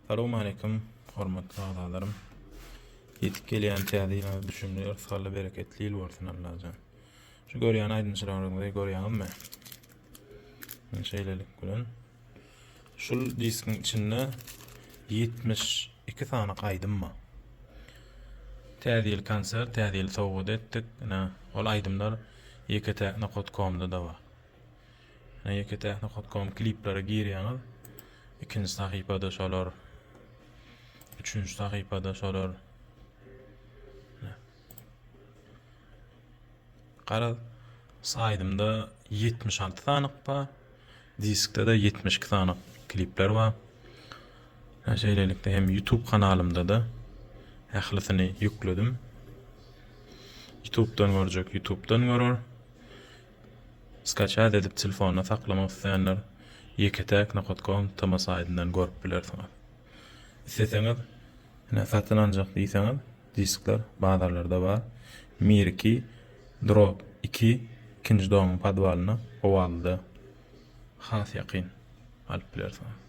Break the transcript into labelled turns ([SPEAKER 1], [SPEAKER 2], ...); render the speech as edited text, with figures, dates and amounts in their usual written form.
[SPEAKER 1] Salowmaleýkim hormatly agzalarym. Ýetip gelýän täze ýylyňyz düşümli, yrsgally, bereketli ýyl bolsun Allajan. Şu görýän aýdymçylaryňyzy görýäňizmi? Şeýlelik bilen şul diskiň içinde 72 sany aýdym bar. Täze ýyl konsert, täze ýyl sowgat etdik. Ine, ol aýdymlar ýeketäk.com-da-da bar. Ýeketäk.com kliplere girýäňiz. Ikinji sahypada şolar. Üçünji sahypada şolar. Garaz, saýdymda 76 sanyk bar. Diskde-de 72 sanyk klipler bar. Şeýlelikde hem YouTube kanalymda-da ählisini ýükledim. YouTube'dan görjek YouTube'dan görer. Skaçat edip telefonda saklamak isleýänler ýeketäk nokat kom tm saýtyndan görüp bilersiňiz. Isleseňiz ine satyn aljak diýseňiz diskler bazarlarda bar. Mir 2 drop 2 ikinji domyň podwalynda Howalda has ýakyn alyp bilersiňiz.